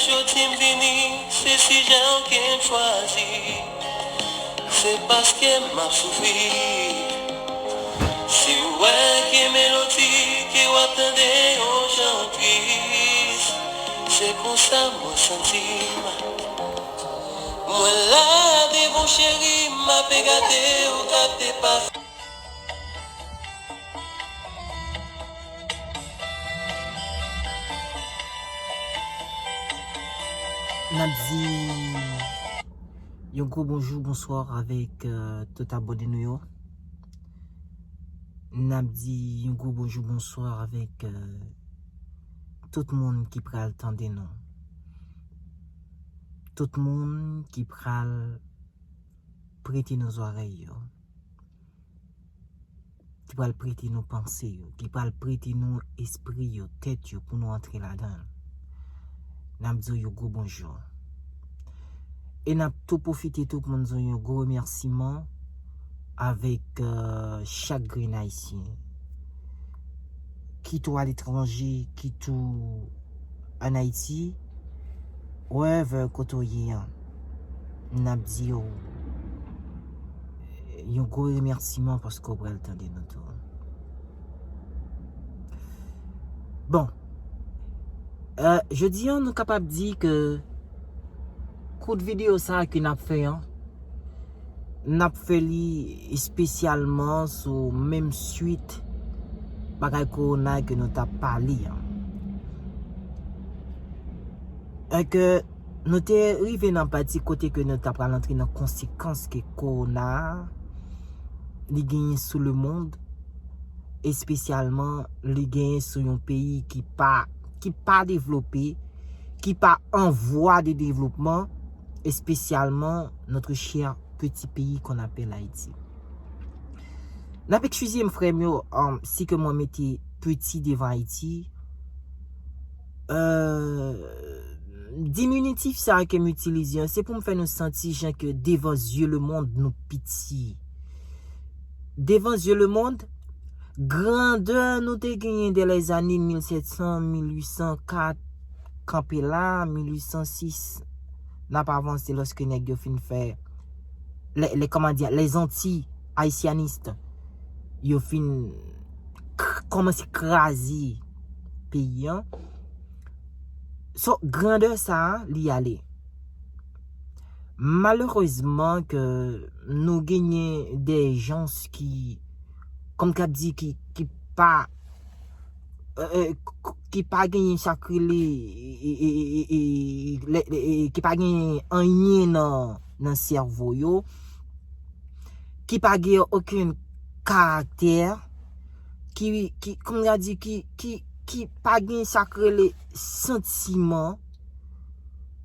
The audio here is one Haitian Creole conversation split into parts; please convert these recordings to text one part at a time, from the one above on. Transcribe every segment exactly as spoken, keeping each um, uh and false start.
Jodi m vini, se sijè w ke m chwazi. Se paske m ap soufri. Si w wè ke melodi ke w ap tande yon jan tris, se konsa mwen santi m. Mwen la devan w cheri, m ape gade w, gade pase. N ap di yon gwo bonjou, bonswa avèk, euh, tout abòne nou yo. N ap di yon gwo bonjou, bonswa avèk, euh, tout moun ki pral tande nou. Tout moun ki pral prete nou zòrèy yo. Ki pral prete nou panse yo, ki pral prete nou espri yo, tèt yo pou nou antre ladan l. N ap di w yon gwo bonjou. E n ap tou pwofite tou pou n di w yon gwo remèsiman avèk, euh, chak grenn Ayisyen. Kit ou aletranje, kit ou ann Ayiti, wherever kote w ye an, n ap di w yon gwo remèsiman paske w pral tande nou tou. Bon, euh, jodi an, nou kapab di ke kout videyo sa a ke n ap fè an, n ap fè li espesyalman sou menm swit bagay kowona ke nou t ap pale an. E ke nou te rive nan pati kote ke nou ta pral antre nan konsekans ke kowona a, li genyen sou lemonn, espesyalman li genyen sou yon peyi ki pa, ki pa devlope, ki pa an vwa de devlopman, espesyalman notre cher petit pays qu'on appelle Haïti. N ap ekskize m, frè m yo, um, si ke mwen mete peti devan Ayiti. Euh, diminitif sa ke m itilize an, se pou m fè nou santi jan ke devan zye lemonn nou piti. Devan zye lemonn, grandè nou te genyen de lèzane mil sèt san, mil uit san kat, kanpe la, mil uit san sis, n ap avanse lòske nèg yo fin fè, lè, lè, kòman di, les anti-haïtianistes, yo fin k-, kòmanse kraze peyi an. So, grandè sa a, li ale. Malerezman ke nou genyen de jans ki, kòm k ap di, ki, ki pa, euh, euh, k-, ki pa genyen sa k rele, e, e, e, e, e, lè, e, e, ki pa genyen anyen nan, nan sèvo yo, ki pa gen okenn karaktè, ki, ki, kòman ka di, ki, ki, ki pa gen sa k rele santiman,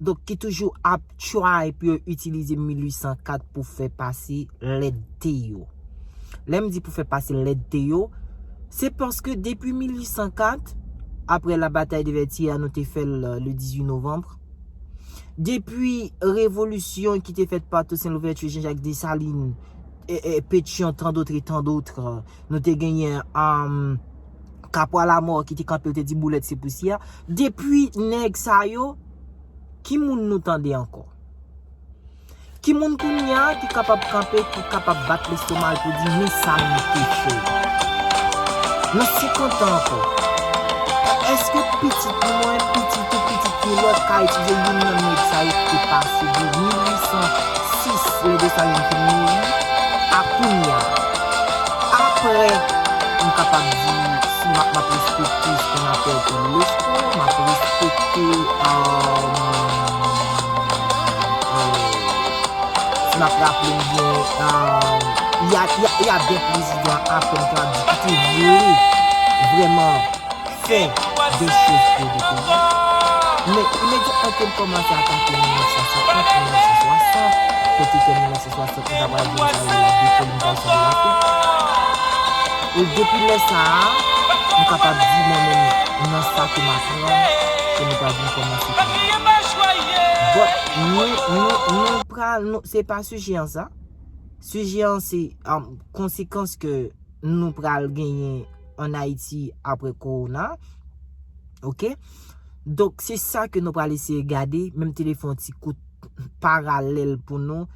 donk ki toujou ap try pou yo itilize mil uit san kat pou fè pase lèdte yo. Lè m di pou fè pase lèdte yo, se paske depi mil uit san kat, apre la bataille de Vertières, nou te fè l le dizuit novembre, depi revolisyon ki te fèt pa Toussaint Louverture, Jean-Jacques Dessalines, e, e, Pétion, tant d'autres et tant d'autres, nou te genyen, um, Kapwa Lamò ki te kanpe, yo te di boulèt se pousyè. Depi nèg sa yo, ki moun nou tande ankò? Ki moun kounye a ki kapab kanpe, ki kapab bat lestoma l pou di, "Men sa m te fè"? Nan senkant an ankò, èske pitit mwen, pitit ou, pitit yon lòt ka itilize youn nan nèg sa yo ki te pase de mil uit san sis, lè Desalin fin mouri, a kounye a? Apre, m kapab di, si m ap, m ap respekte ce qu'on appelle Paul Lescot, m ap respekte, euh, euh, si n ap raple m byen, euh, y a, y a, y a des présidents apre m kapab di ki te vle vrèman fè de choz pou de peyi. Men imedyatman ke m kòmanse atake mil nèf san senkant, mil nèf san swasant, kote ke mil nèf san swasant nou ta pral jwenn sa yo rele la décolonisation de l'Afrique. E depi lè sa a, m kapab di mwen menm nan sa ke m aprann, ke nou ta vin kòmanse pale. But nou, nou, nou pral, nou, se pa sijè an sa. Sijè an se, um, konsekans ke nou pral genyen ann Ayiti apre kowona. Oke? Donk, se sa ke nou pral eseye gade, menm te fè yon ti kout paralèl pou nou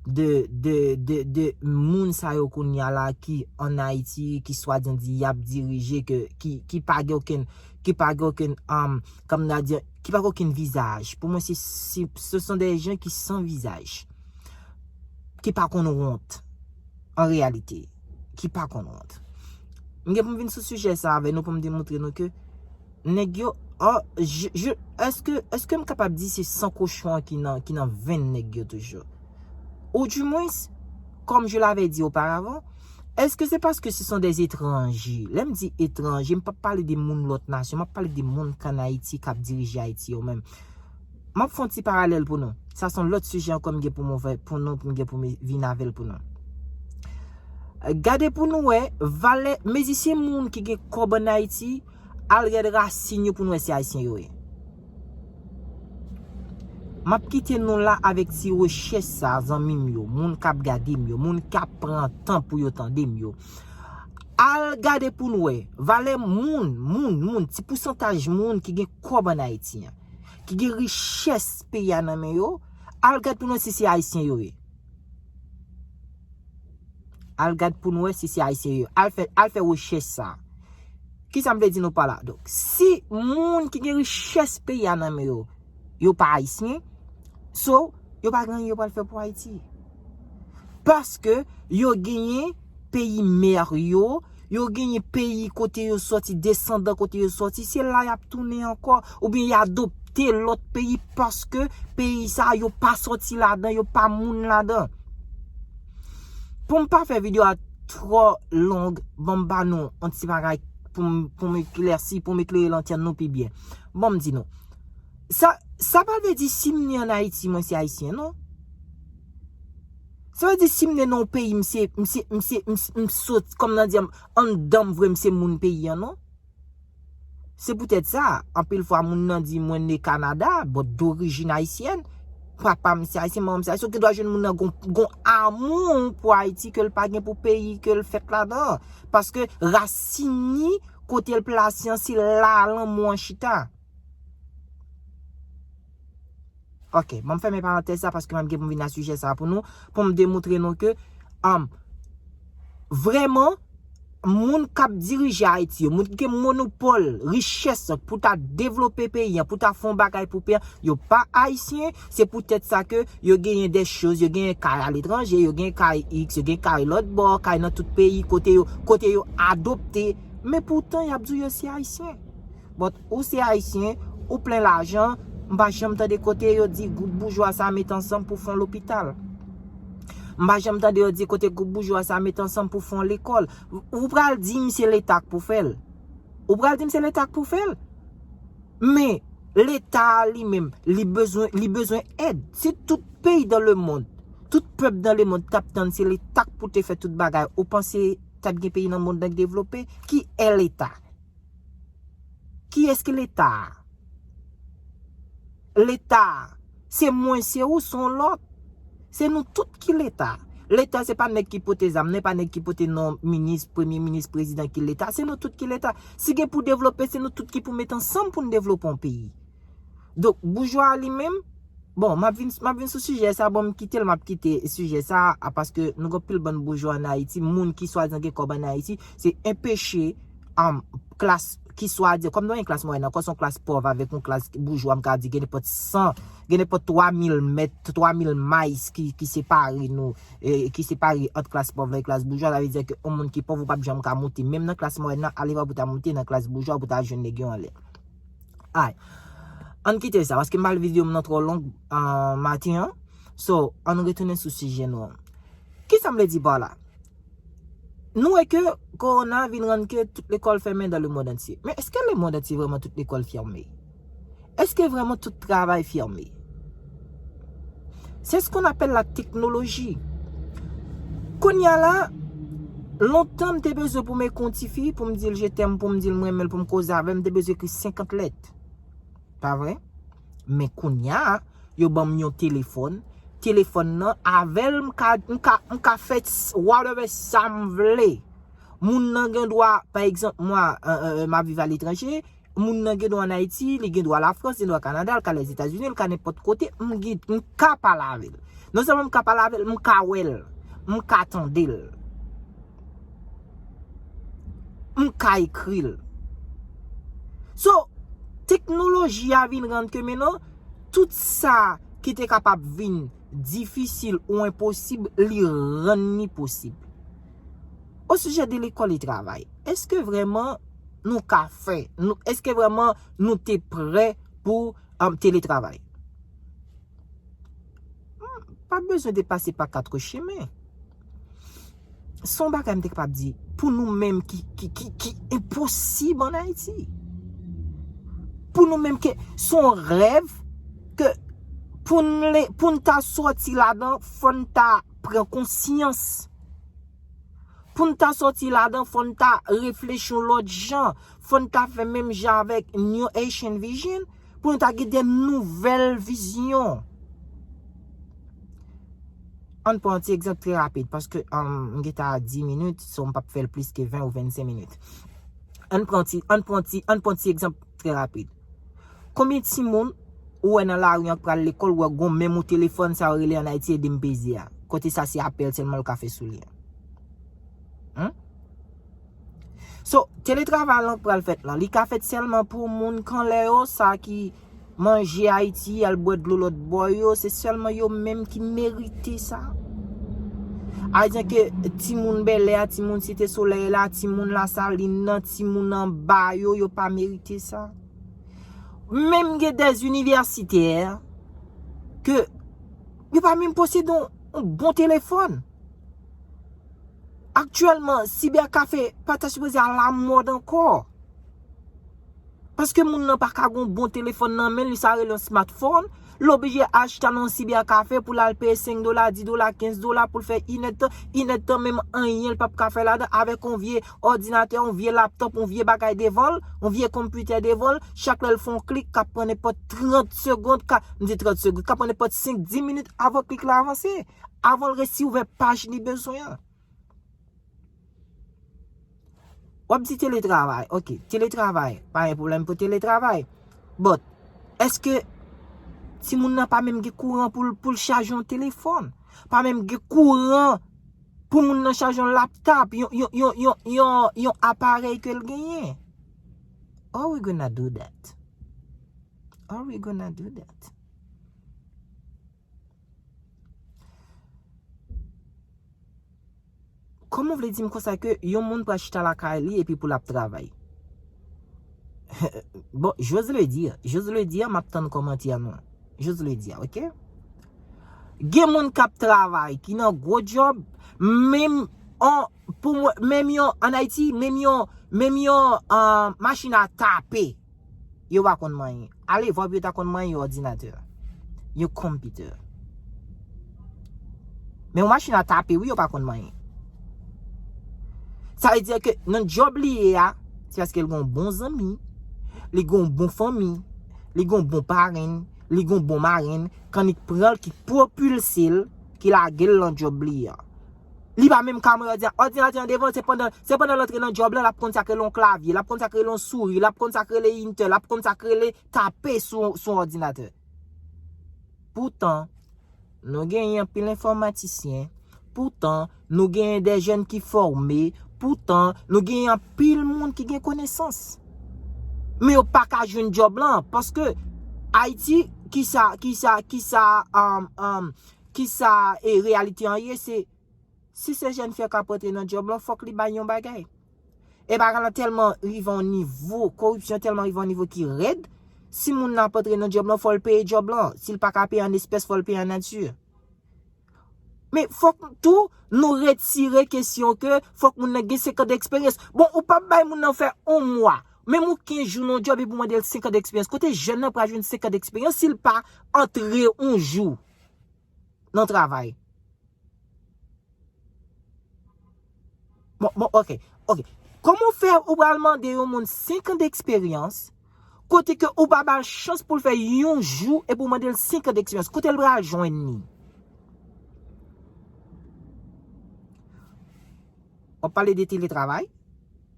de, de, de, de moun sa yo kounye a la ki ann Ayiti, ki swadizan di y ap dirije, ke, ki, ki pa gen okenn, ki pa gen okenn, um, kòm n a di, ki pa gen okenn vizaj. Pou mwen, se, se, ce sont des gens qui sans visage. Ki pa konn wont, an reyalite. Ki pa konn wont. M gen pou m vin sou sijè sa avè nou pou m demontre nou ke nèg yo, oh, je, je, èske, èske m kapab di se san kochon an ki nan, ki nan venn nèg yo toujou? Ou du moins, comme je l'avais dit auparavant, est-ce que c'est parce que ce sont des étrangers? Lè m di etranje, m p ap pale de moun lòt nasyon, m ap pale de moun k ann Ayiti k ap dirije Ayiti yo menm. M ap fè yon ti paralèl pou nou. Sa se yon lòt sijè ankò m gen pou m ouvè pou nou, pou m gen pou m vin avè l pou nou. Gade pou nou wè, valè, mezi se moun ki gen kòb ann Ayiti, al gade rasin yo pou nou wè se ayisyen yo ye. M ap kite nou la avèk ti rechèch sa, zanmi m yo, moun k ap gade m yo, moun k ap pran tan pou yo tande m yo. Al gade pou nou wè, valè moun, moun, moun, ti pousantaj moun ki gen kòb ann Ayiti an, ki gen richès peyi a nan men yo, al gad pou nou wè si se ayisyen yo ye. Al gad pou nou wè si se ayisyen yo ye. Al fè, al fè rechèch sa. Kisa m vle di nou pa la? Donk, si moun ki gen richès peyi a nan men yo, yo pa ayisyen, so, yo pa gen anyen yo pral fè pou Ayiti. Paske yo genyen peyi mè yo, yo genyen peyi kote yo sòti, desandan kote yo sòti, se la y ap tounen ankò, oubyen y adopte lòt peyi paske peyi sa yo pa sòti ladan, yo pa moun ladan. Pou m pa fè videyo a twò long, ban m ba nou yon ti bagay pou m, pou m eklèsi, pou m eklere lantèn nou pi byen. Ban m di nou. Sa, sa pa vle di si m ne ann Ayiti, mwen se ayisyen, non. Sa vle di si m ne nan yon peyi, m se, m se, m se, m, m sot, kòm nan di, anndan m vre, m se moun peyi an, non. Se poutèt sa, anpil fwa moun nan di mwen ne Kanada, but dorijin ayisyèn. Papa m se ayisyen, manman m se ayisyen. Ou gen dwa jwenn moun nan gon, gon amou pou Ayiti ke l pa gen pou peyi ke l fèt ladan. Paske rasin li, kote l plase an, se la lanmou an chita. Ok, ban m fèmen parantèz sa paske m ap gen pou m vin a sijè sa pou nou, pou m demontre nou ke, um, vrèman, moun k ap dirije Ayiti yo, moun ki gen monopòl richès pou ta devlope peyi an, pou ta fè yon bagay pou peyi an, yo pa ayisyen, se poutèt sa ke yo genyen de choz, yo genyen kay aletranje, yo genyen kay X, yo genyen kay lòt bò, kay nan tout peyi, kote yo, kote yo adopte, men poutan y ap di w yo se ayisyen. But ou se ayisyen, ou plen lajan, m pa janm tande kote yo di gwoup boujwa sa met ansanm pou fè yon lopital. M pa janm tande yo di kote gwoup boujwa sa met ansanm pou fè yon lekòl. Ou pral di m se Leta k pou fè l. Ou pral di m se Leta k pou fè l. Men, Leta a li menm, li bezwen, li bezwen èd. Si tout peyi dans le monde, tout pèp dans le monde t ap tann se Leta k pou te fè tout bagay, ou panse t ap gen peyi nan mond nan k devlope? Ki è Leta? Kiyès ki Leta a? Leta a, se mwen, se ou, se yon lòt. Se nou tout ki Leta. Leta se pa nèg ki pote zam, nan, pa nèg ki pote non minis, premye minis, prezidan ki Leta. Se nou tout ki Leta. Si gen pou devlope, se nou tout ki pou met ansanm pou n devlope yon peyi. Donk, boujwa a li menm, bon, m ap vin, m ap vin sou sijè sa, bon, m kite l, m ap kite sijè sa a, paske nou gen pil bann boujwa ann Ayiti, moun ki swadizan gen kòb ann Ayiti, se enpeche, um, klas ki swadizan, kòm nou gen klas mwayèn, ankò se yon klas pòv avèk yon klas boujwa, m ka di gen nenpòt san, gen nenpòt twa mil mèt, twa mil miles ki, ki separe nou, e, ki separe ant klas pòv la e klas boujwa, sa vle di ke yon moun ki pòv ou p ap janm ka moute, menm nan klas mwayèn nan, ale pa pou ta moute nan klas boujwa pou ta jwenn nèg yo anlè. Ay. Ann kite sa, paske m pral videyo m nan twò long, ah, maten an. So, ann retounen sou sijè nou an. Kisa m vle di pa la? Nou wè ke kowona vin rann ke tout lekòl fèmen dans le monde entier. Men èske le monde entier vrèman tout lekòl fèmen? Èske vrèman tout travay fèmen? C'est ce qu'on appelle la technologie. Kounye a la, lontan m te bezwen pou m ekri yon tifi, pou m di l je t'aime, pou m di l m renmen l, pou m koze avè l, m te bezwen ekri senkant lèt. Pa vre? Men kounye a, yo ban m yon telefòn. Telefòn nan, avè l, m ka, m ka, m ka fè s-, whatever sa m vle. Moun nan gen dwa, pa egzanp, mwen, euh, euh, m ap viv aletranje, Moun nan gen dwa ann Ayiti, li gen dwa Lafrans, li gen dwa Kanada, l ka Lèzetazini, l ka nenpòt kote, m gen, m ka pale avè l. Non sèlman m ka pale avè l, m ka wè l, m ka tande l, m ka ekri l. So, teknoloji a vin rann ke mennan, tout sa ki te kapab vin difisil ou enposib, li rann li posib. O sijè de lekòl e travay, èske vrèman nou ka fè, nou, èske vrèman nou te prè pou um, teletravay? Hmm, pa bezwen de pase pa kat chemen. Se yon bagay m te kapab di pou nou menm ki, ki, ki, ki enposib ann Ayiti. Pou nou menm ke se yon rèv ke pou n, pou n ta sòti ladan, fò n ta pran konsyans. Pou n ta sòti ladan, fò n ta reflechi yon lòt jan. Fò n ta fè menm jan avèk New Asian Vision. Pou nou ta gen de nouvèl vizyon. Ann pran yon ti egzanp trè rapid, paske um, m gentan a dis minit, so m p ap fè l plis ke ven ou vennsenk minit. Ann pran ti, ann pran ti, ann pran ti egzanp trè rapid. Konbyen timoun ou wè nan lari an k pral lekòl, ou wè gon menm ou telefòn sa yo rele ann Ayiti ede m peze a? Kote sa se apèl sèlman l ka fè sou li an. Hmm? So, teletravay lan k pral fèt lan, li ka fèt sèlman pou moun k anlè yo, sa ki manje Ayiti, al bwè dlo lòt bò yo, se sèlman yo menm ki merite sa. Ayisyen ke timoun Bèlè a, timoun Site Solèy la, timoun Lasalin nan, timoun anba yo, yo pa merite sa. Menm gen dè inivèsitè ke yo pa menm posede yon, yon bon telefòn. Aktyèlman, sibèkafe pa ta sipoze alamòd ankò. Paske moun nan pa ka gen yon bon telefòn nan men l, sa rele yon smartphone. L oblije al chita nan yon sibèkafe pou l al peye senk dola, dis dola, kenz dola pou l fè inèdtan. Inèdtan menm anyen l p ap ka fè ladan avèk yon vye òdinatè, yon vye laptòp, yon vye bagay devan l, yon vye konpitè devan l. Chak lè l fè yon klik, k ap pran nenpòt trant segonn, ka, m di trant segonn, k ap pran nenpòt senk, dis minit avan klik la avanse. Avan l resi ouvè paj li bezwen an. W ap di teletravay. Ok, teletravay, pa gen pwoblèm pou teletravay. But, èske timoun nan pa menm gen kouran pou l, pou l chaje yon telefòn? Pa menm gen kouran pou moun nan chaje yon laptòp, yon, yon, yon, yon, yon, yon aparèy ke l genyen? Are we gonna do that? Are we gonna do that? Kòman w vle di m konsa ke yon moun pral chita lakay li epi pou l ap travay? Bon, j'ose le dire, j'ose le dire, m ap tann kòmantè nou. J'ose le dire, ok? Gen moun k ap travay, ki nan gwo djòb, menm on, pou mwen, menm yon, ann Ayiti, menm yon, menm yon, ah, machin a tape. Yo pa konn manyen. Ale vwa pou yo ta konn manyen yon òdinatè, yon konpitè. Men yon machin a tape, wi, yo pa konn manyen. Sa vle di ke nan djòb li ye a, se paske l gen yon bon zanmi, li gen yon bon fanmi, li gen yon bon parenn, li gen yon bon marenn, k annik pran l, ki pwopilse l, ki lage l nan djòb li a. Li pa menm ka mwen òdinatè, òdinatè an devan, se pandan, se pandan l antre nan djòb la, l ap konn sa k rele yon klavye, l ap konn sa k rele yon souri, l ap konn sa k rele inter, l ap konn sa k rele tape sou, sou òdinatè. Poutan, nou genyen anpil enfòmatisyen, poutan, nou genyen de jèn ki fòme, poutan, nou genyen anpil moun ki gen konesans. Men yo pa ka jwenn djòb lan, paske Ayiti, kisa, kisa, kisa, um, um, kisa e reyalite an ye, se si se jèn fi a k ap rantre nan djòb lan, fòk li bay yon bagay. E bagay lan tèlman rive yon nivo, koripsyon tèlman rive yon nivo ki rèd, si moun nan ap rantre nan djòb lan, fò l peye djòb lan. Si l pa ka peye an espès, fò l peye an nati. Men fòk tou nou retire kesyon ke fòk moun nan gen senk an deksperyans. Bon, ou p ap bay moun nan fè yon mwa, menm ou kenz jou nan yon djòb epi w mande l senk an deksperyans. Kote jèn nan pral jwenn senk an deksperyans si l pa antre yon jou nan travay? Bon, bon, ok, ok. Kòman w fè ou pral mande yon moun senk an deksperyans, kote ke ou pa ba l chans pou l fè yon jou epi w mande l senk an deksperyans? Kote l pral jwenn li? W ap pale de teletravay,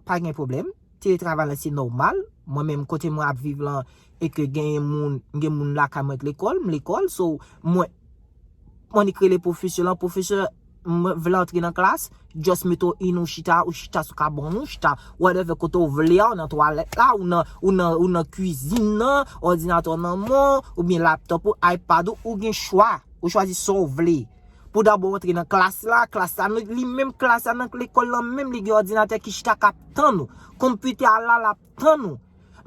pa gen pwoblèm. Teletravay la se nòmal, Mwen menm kote mwen ap viv lan, e ke genyen moun, gen moun lakay mwen k lekòl, m lekòl, so mwen, m annik rele pwofesè lan, pwofesè, mwen vle antre nan klas, just mete w in, ou chita, ou chita sou kabann ou, chita whatever kote w vle a, ou nan twalèt la, ou nan, ou nan, ou nan kwizin nan, òdinatè w nan men w, oubyen laptop ou, iPad ou, ou gen chwa, ou chwazi sa w vle. Pou dabò w antre nan klas la, klas la, nou, li menm klas la nan lekòl lan menm, li gen òdinatè ki chita k ap tann ou. Konpitè a la, l ap tann ou.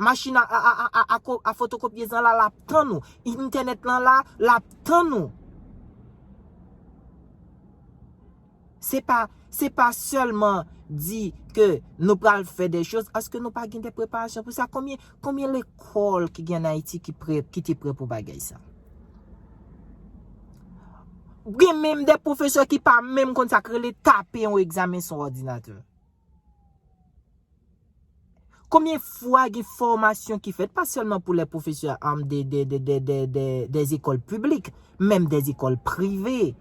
Machin a, a, a, a, a, a ko- a fotokopyez lan la, l ap tann ou. Entènèt lan la, l ap tann ou. Se pa, se pa sèlman di ke nou pral fè de choz, èske nou pa gen de preparasyon pou sa? Konbyen, konbyen lekòl ki gen an Ayiti ki pre, ki te pre pou bagay sa? Gen menm de pwofesè ki pa menm konn sa k rele tape yon egzamen sou òdinatè. Konbyen fwa gen fòmasyon ki fèt, pa sèlman pou lè pwofesè, um, de, de, de, de, de, de, des écoles publiques, menm des écoles privées?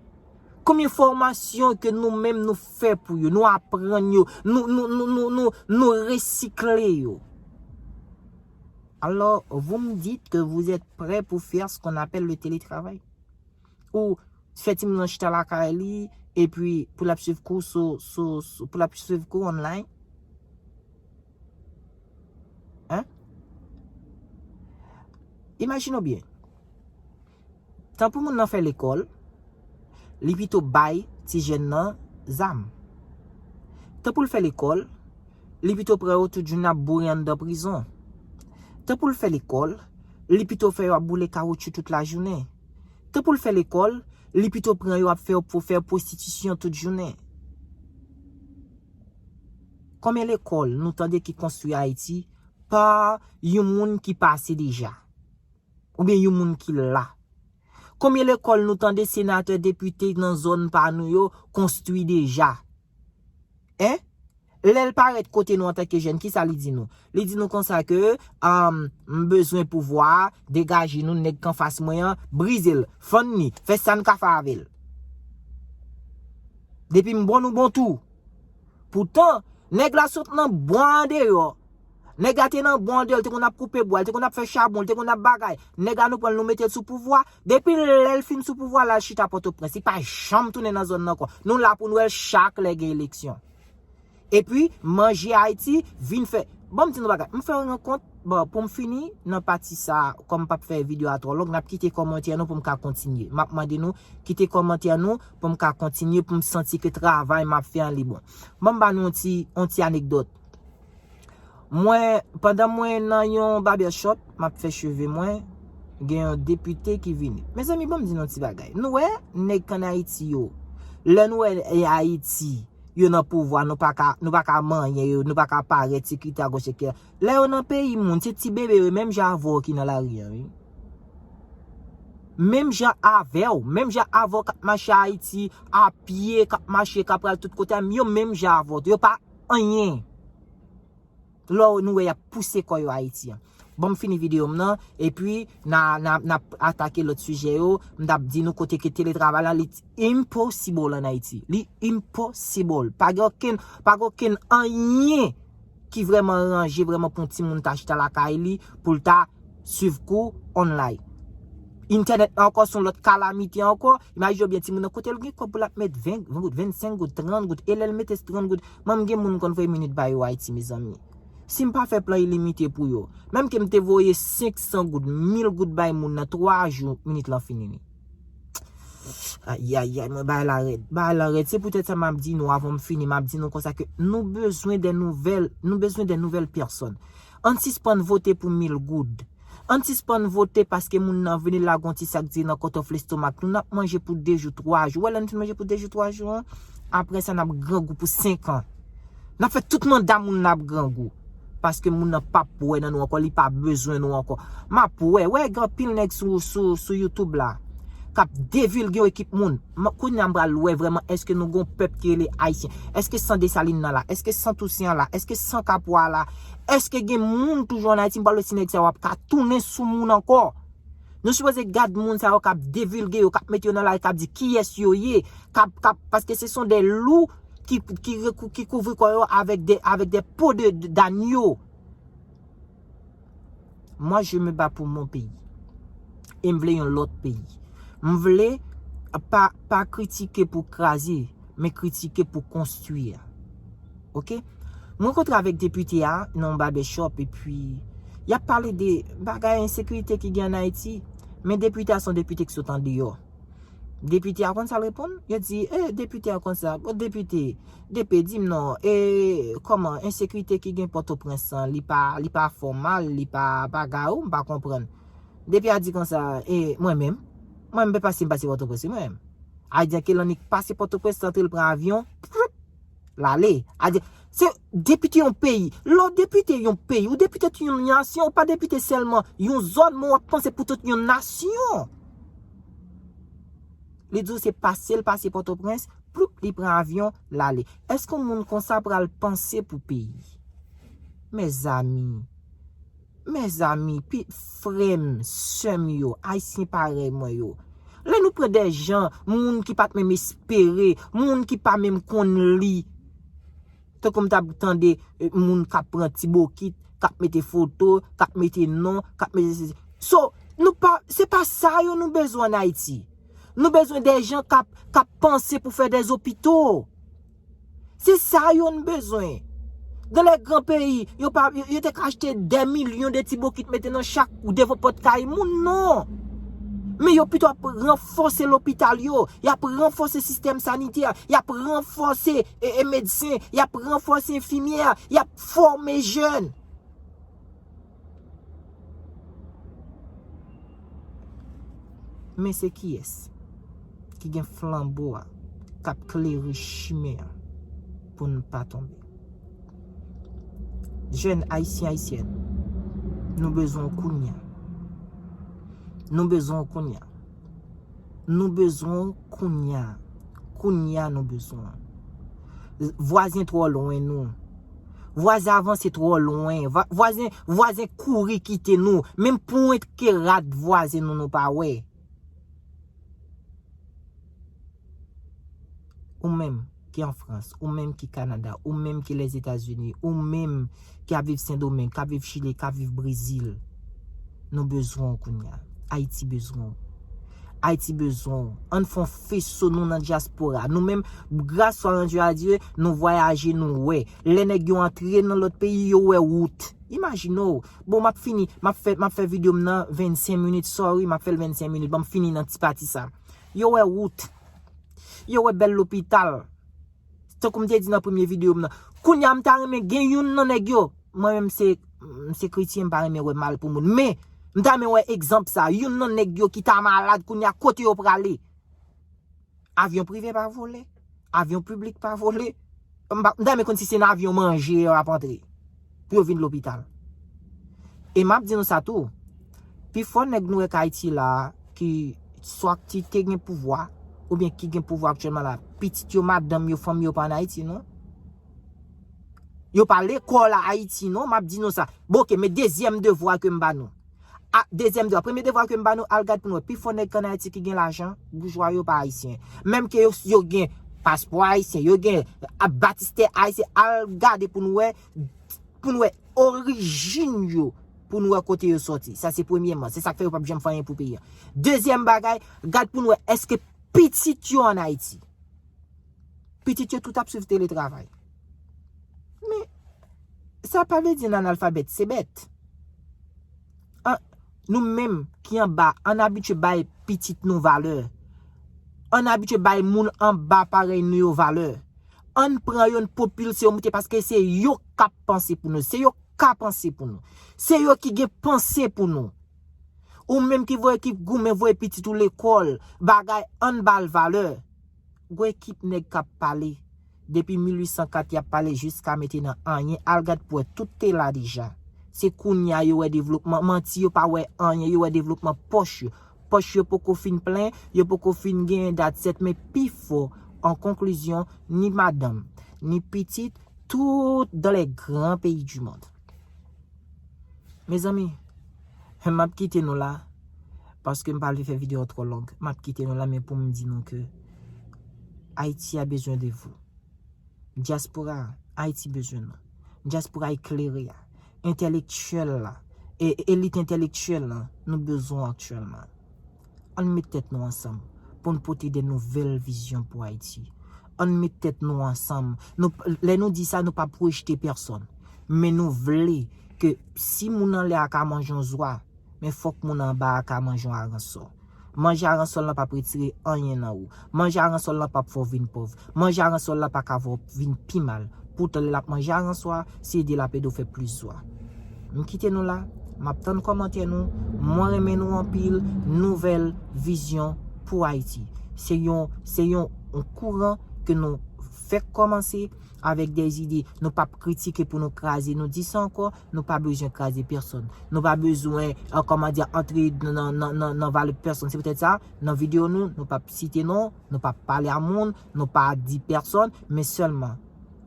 Konbyen fòmasyon ke nou menm nou fè pou yo, nou aprann yo, nou, nou, nou, nou, nou, nou resikle yo? Alors, vous me dites que vous êtes prêts pour faire ce qu'on appelle le télétravail? Ou fè timoun nan chita lakay li, epi pou l ap swiv kou sou, sou, sou, pou l ap swiv kou online? Hein? Imajine w byen. Tan pou moun nan fè lekòl, li pito bay ti jèn nan zam. Tan pou l fè lekòl, li pito pran yo tout jounen ap boure anndan prizon. Tan pou l fè lekòl, li pito fè yo ap boule kawotchou tout lajounen. Tan pou l fè lekòl, li pito pran yo ap fè yo pou fè pwostitisyon tout jounen. Konbyen lekòl nou tande ki konstwi Ayiti pa yon moun ki pase deja? Oubyen yon moun ki la? Konbyen lekòl nou tande senatè, depite nan zòn pa nou yo konstwi deja? Hein? Lè l parèt kote nou antanke jèn, kisa li di nou? Li di nou konsa ke, um, m bezwen pouvwa a, degaje nou, nèg k anfas mwen an, brize l, fann li, fè sa n ka fè avè l. Depi m bon, nou bon tou. Poutan, nèg la sot nan bwa andeyò. Nèg la te nan bwa andeyò, li te konn ap koupe bwa, li te konn ap fè chabon, li te konn ap bagay. Nèg la nou pran l, nou mete l sou pouvwa. Depi lè l fin sou pouvwa la, l chita Pòtoprens. Li pa janm tounen nan zòn nan ankò. Nou la pou n wè l chak lè gen eleksyon. Epi, manje Ayiti, vin fè. Bon, m di nou bagay. M fè yon rankont. Bon, pou m fini, nan pati sa, kòm m p ap fè videyo a twò long, n ap kite kòmantè nou pou m ka kontinye. M ap mande nou, kite kòmantè nou pou m ka kontinye, pou m santi ke travay m ap fè an li bon. Ban m ba nou yon ti, yon ti anekdòt. Mwen, pandan mwen nan yon barbershop, m ap fè cheve mwen, gen yon depite ki vini. Mezanmi, ban m di nou yon ti bagay. Nou wè, nèg k ann Ayiti yo, lè nou wè e Ayiti, yo nan pouvwa, nou pa ka, nou pa ka manyen yo, nou pa ka parèt, sekirite agoch, eksetera. Lè yo nan peyi moun, se ti bebe yo, menm jan avè w ki nan lari an, wi. Menm jan avè w, menm jan avè w k ap mache Ayiti, a pye, k ap mache, k ap pral tout kote a, yo menm jan avè w. Yo pa anyen. Lè w nou wè y ap pouse kò yo Ayiti an. Bon, m fini videyo m nan, epi n a, n a, n ap atake lòt sijè yo. M t ap di nou kote ke teletravay la, li impossible an Ayiti. Li impossible. Pa gen okenn, pa gen okenn anyen ki vrèman ranje vrèman pou yon timoun ta chita lakay li, pou l ta swiv kou online. Entènèt la ankò se yon lòt kalamite ankò. Imajine w byen, timoun nan kote l gen kòb pou l ap met ven, ven goud, vennsenk goud, trant goud. E lè l mete trant goud, manm gen moun m konn voye minit ba yo Ayiti, mezanmi. Si m pa fè plan ilimite pou yo, menm ke m te voye senk san goud, mil goud bay moun nan twa jou, minit lan fini wi. Ayayay, mwen bagay la rèd. Bagay la rèd. Se poutèt sa m ap di nou, avan m fini, m ap di nou konsa ke nou bezwen de nouvèl, nou bezwen de nouvèl pèsòn. Ann sispann vote pou mil goud. Ann sispann vote paske moun nan vini lage yon ti sak diri nan kòtòf lestomak nou, n ap manje pou de jou, twa jou. Ou wè lè n fin manje pou de jou, twa jou an, apre sa n ap grangou pou senk an. N ap fè tout manda moun n ap grangou. Paske moun nan p ap wè nan nou ankò, li pa bezwen nou ankò. M ap wè, wè gen anpil nèg sou, sou, sou YouTube la k ap devilge yon ekip moun. M, kounye a m pral wè vrèman èske nou gon pèp ki rele Ayisyen. Èske san Desalin nan la? Èske san Tousen an la? Èske san Kapwa la? Èske gen moun toujou ann Ayiti? M pral wè si nèg sa yo ap ka tounen sou moun ankò. Nou sipoze gad moun sa yo k ap devilge yo, k ap mete yo nan lari, k ap di kiyès yo ye, k ap, k ap, paske se son de lou ki, ki, ki kouvri kò yo avèk de, avèk de po de, de, danyo. Moi, je me bats pour mon pays. E m vle yon lòt peyi. M vle pa, pa kritike pou kraze, men kritike pou konstwi. Oke? Mwen rankontre avèk depite a nan yon barbershop, epi y ap pale de bagay ensekirite ki gen an Ayiti. Men depite a se yon depite ki sot andeyò. Depite a konn sa l reponn? Yo di, e, depite a konn sa. Bon, depite, depe, di m non, e, kòman, ensekirite ki gen Pòtoprens lan, li pa, li pa fòmal, li pa bagay, ou m pa konprann. Depite a di konsa, e, mwen menm, mwen menm, pase m pase Pòtoprens, wi, mwen menm. Ayiti a ke l annik pase Pòtoprens, antre l pran avyon, pwoup, l ale. Ayiti, se depite yon peyi. Lè w depite yon peyi, ou depite tout yon nasyon, ou pa depite sèlman yon zòn, men w ap panse pou tout yon nasyon. Li di w se pase l pase Pòtoprens, ploup, li pran avyon, l ale. Èske yon moun konsa pral panse pou peyi? Mezanmi, mezanmi, pi, frè m, sè m yo, Ayisyen parèy mwen yo. Lè nou pran de jan, moun ki pa t menm espere, moun ki pa menm konn li, tankou m t ap tande, eh, moun k ap pran ti bokit, k ap mete foto, k ap mete non, k ap mete sesi. So, nou pa, se pa sa yo nou bezwen an Ayiti. Nou bezwen de jan k ap, k ap panse pou fè de opito. Se sa yo nou bezwen. Dans les grands pays, yo pa, yo, yo te ka achte de milyon de ti bokit mete nan chak ou devan pòt kay moun, non. Men yo pito ap ranfòse lopital yo, y ap ranfòse sistèm sanitè, y ap ranfòse, e, e, medsen, y ap ranfòse enfimyè, y ap fòme jèn. Men se kiyès ki gen flanbo a, k ap klere chimen an pou n pa tonbe? Jèn ayisyen, ayisyèn, nou bezwen w kounye a. Nou bezwen w kounye a. Nou bezwen w kounye a. Kounye a nou bezwen w. Vwazen twò lwen nou. Vwazen avanse twò lwen. Va-, vwazen, vwazen kouri kite nou. Menm pwent ke rad vwazen nou, nou pa wè. Ou menm ki an Frans, ou menm ki Kanada, ou menm ki Lèzetazini, ou menm ki ap viv Sendomeng, k ap viv Chili, k ap viv Brezil, nou bezwen w kounye a. Ayiti bezwen w. Ayiti bezwen w. Ann fè yon feso nou nan dyaspora. Nou menm, gras a Andye a Dye, nou vwayaje, nou wè. Lè nèg yo antre nan lòt peyi, yo wè wout. Imajine w. Bon, m ap fini, m ap fè, m ap fè videyo m nan vennsenk minit, sorry, m ap fè l vennsenk minit. Ban m fini nan ti pati sa. Yo wè wout. Yo wè bèl lopital. Tankou m te di nan premye videyo m nan. Kounye a m ta renmen gen youn nan nèg yo. Mwen menm se, m se kretyen, m pa renmen wè mal pou moun. Men, m ta renmen wè egzanp sa. Youn nan nèg yo ki ta malad kounye a, kote yo prale? Avyon prive pa vole. Avyon piblik pa vole. M pa, m ta renmen konn si se nan avyon manje yo ap antre. Pou yo vin lopital. E m ap di nou sa tou. Pifò nèg nou wè k Ayiti la a, ki swa ki te gen pouvwa, oubyen ki gen pouvwa aktyèlman la, pitit yo, madanm yo, fanmi yo pa ann Ayiti, non. Yo pa lekòl a Ayiti, non, m ap di nou sa. Bon, oke, men dezyèm devwa ke m ba nou. A, dezyèm devwa. Premye devwa ke m ba nou, al gad pou nou wè. Pifò nèg k ann Ayiti ki gen lajan, boujwa yo pa ayisyen. Menm ke yo, yo gen paspò ayisyen, yo gen, a, batistè ayisyen, al gade pou nou wè, pou nou wè orijin yo, pou nou wè kote yo sòti. Sa se premyèman. Se sa k fè yo p ap janm fè anyen pou peyi a. Dezyèm bagay, gad pou nou wè èske pitit yo ann Ayiti. Pitit yo tout ap swiv teletravay. Men, sa pa vle di n analfabèt, se bèt. An, nou menm ki anba, ann abitye bay pitit nou valè. Ann abitye bay moun anba parèy nou yo valè. Ann pran yo, n pwopilse yo moute, paske se yo k ap panse pou nou. Se yo k ka panse pou nou. Se yo ki gen panse pou nou. Ou menm ki voye, ki goumen voye pitit ou lekòl, bagay, ann ba l valè. Gwo ekip nèg k ap pale. Depi mil uit san kat, y ap pale jiska mentnan anyen. Al gad pou wè, tout te la deja. Se kounye a yo wè devlopman. Manti, yo pa wè anyen, yo wè devlopman pòch yo. Pòch yo poko fin plen, yo poko fin genyen dat sèt, men pifò, an konklizyon, ni madanm, ni pitit, tout dans les grands pays du monde. Mezanmi, m ap kite nou la, paske m pa vle fè videyo a twò long. M ap kite nou la, men pou m di nou ke Ayiti a bezwen de vou. Dyaspora a, Ayiti bezwen nou. Dyaspora eklere a, entèlektyèl la, e, elit entèlektyèl lan nou bezwen aktyèlman. Ann met tèt nou ansanm pou n pote de nouvèl vizyon pou Ayiti. Ann met tèt nou ansanm. Nou, lè nou di sa, nou p ap rejte pèsonn. Men nou vle ke si moun anlè a ka manje yon zwa, men fòk moun anba a ka manje yon aransò. Manje aransò lan p ap retire anyen nan ou. Manje aransò lan p ap fè w vin pòv. Manje aransò lan pa ka fè w vin pi mal. Poutan lè l ap manje aransò a, se ede l ap ede w fè plis zwa. M kite nou la, m ap tann kòmantè nou. Mwen renmen nou anpil. Nouvèl vizyon pou Ayiti. Se yon, se yon, yon kouran ke nou fèk kòmanse avèk de zide. Nou p ap kritike pou nou kraze. Nou di sa ankò, nou pa bezwen kraze pèsonn. Nou pa bezwen, euh, kòman di, antre nan, nan, nan, nan valè pèsonn. Se poutèt sa, nan videyo nou, nou p ap site non, nou p ap pale a moun, nou pa di pèsonn, men sèlman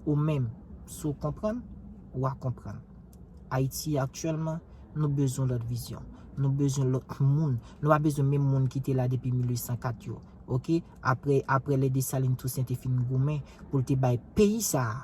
ou menm, si w konprann, w a konprann. Ayiti aktyèlman, nou bezwen lòt vizyon. Nou bezwen lòt moun. Nou pa bezwen menm moun ki te la depi mil uit san kat yo. Oke? Apre, apre lè Desalin Tousen te fin goumen pou l te bay peyi sa a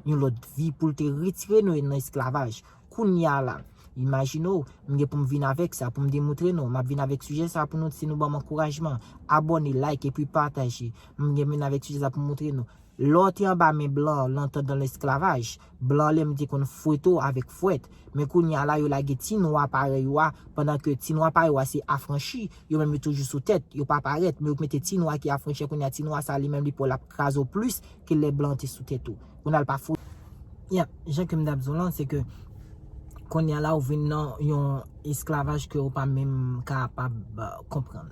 yon lòt vi, pou l te retire nou nan esklavaj. Kounye a la, imajine w, m gen pou m vin avèk sa, pou m demontre nou. M ap vin avèk sijè sa pou nou, si nou ban m ankourajman. Abòne, like, epi pataje. M gen vin avèk sijè sa pou m montre nou. Lè w te anba men blan, lè w te nan lesklavaj, blan lè m te konn fwete w avèk fwèt. Men kounye a la, yo lage ti nwa parèy ou a, pandan ke ti nwa parèy ou a se afranchi, yo menm yo toujou sou tèt, yo pa parèt, men yo mete ti nwa ki afranchi a, kounye a ti nwa sa li menm li pral ap kraze w plis ke lè blan te sou tèt ou. Kounye a l pa fou. Ya, jan ke m t ap di w lan, se ke kounye a la ou vin nan yon esklavaj ke ou pa menm kapab, euh, konprann.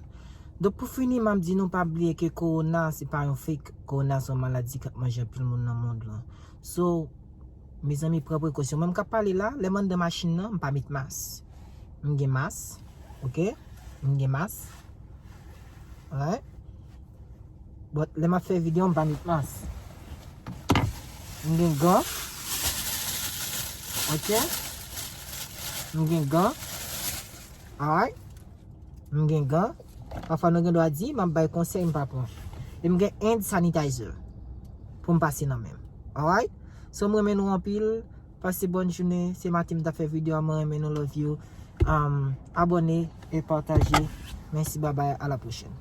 Donk pou fini, m ap di nou pa bliye ke kowona se pa yon fake. Kowona se yon maladi k ap manje anpil moun nan mond lan. So, mezanmi, pran prekosyon. Mwen m k ap pale la, lè m anndan machin nan, m pa met mas. M gen mas, oke? M gen mas. Alright? But lè m ap fè videyo, m pa met mas. M gen gan. Oke? M gen gan. Alright? M gen gan. Pafwa nou gen dwa di, m ap bay konsèy, m pa pran. E m gen hand sanitizer pou m pase nan men m. Alright? So, m renmen nou anpil. Pase bòn jounen. Se maten m t ap fè videyo a, mwen renmen nou, love you. Um, abòne e pataje. Mèsi, babay, a la pwochèn.